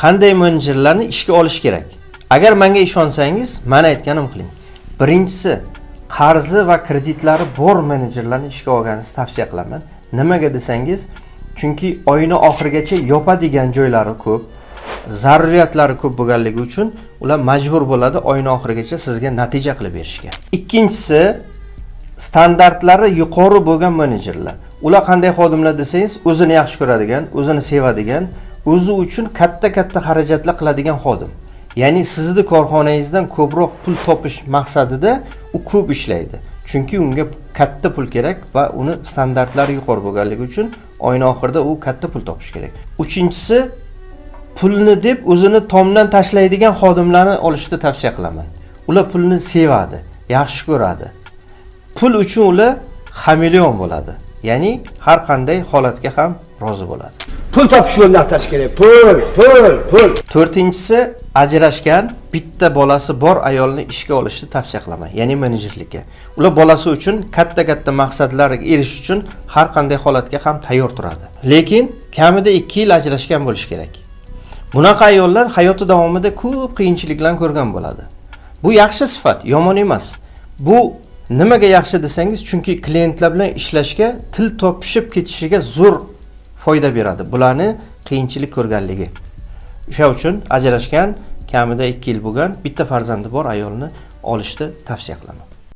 Qanday menejerlarni ishga olish kerak? Agar menga ishonsangiz, mani aytganim qiling. Birinchisi, qarzi va kreditlari bor menejerlarni ishga olganingizni tavsiya qilaman. Nimaga desangiz, chunki oyni oxirigacha yopadigan joylari ko'p, zaruriyatlari ko'p bo'lganligi uchun ular majbur bo'ladi oyni oxirigacha sizga natija qilib berishga. Ikkinchisi, standartlari yuqori bo'lgan menejerlar. Ular qanday xodimlar desangiz, o'zini yaxshi ko'radigan, o'zini sevadigan, o'zi uchun katta-katta xarajatlar qiladigan xodim. Ya'ni sizni korxonangizdan ko'proq pul topish maqsadida u ko'p ishlaydi. Chunki unga katta pul kerak va uni standartlari yuqori bo'lganligi uchun oyni oxirida u katta pul topish kerak. Uchinchisi, pulni deb o'zini tomdan tashlaydigan xodimlarni olishni tavsiya qilaman. Ular pulni sevadi, yaxshi ko'radi. Pul uchun ular xameleon bo'ladi. Ya'ni har qanday holatga ham rozi bo'ladi. Pul topish yo'lini axtarish kerak. Pul, pul, pul. To'rtinchisi, ajrashgan, bitta bolasi bor ayolni ishga olishni tavsiya qilaman, ya'ni menejerlikka. Ular bolasi uchun katta-katta maqsadlarga erishish uchun har qanday holatga ham tayyor turadi. Lekin kamida 2 yil ajrashgan bo'lishi kerak. Bunaqa ayollar hayoti davomida ko'p qiyinchiliklarni ko'rgan bo'ladi. Bu yaxshi sifat, yomon emas. Bu nimaga yaxshi desangiz, chunki klientlar bilan ishlashga, til topishib ketishiga zo'r foyda beradi. Bularni qiyinchilik ko'rganligi. O'sha uchun ajrashgan, kamida 2 yil bo'lgan, bitta farzandi bor ayolni olishni tavsiya qilaman.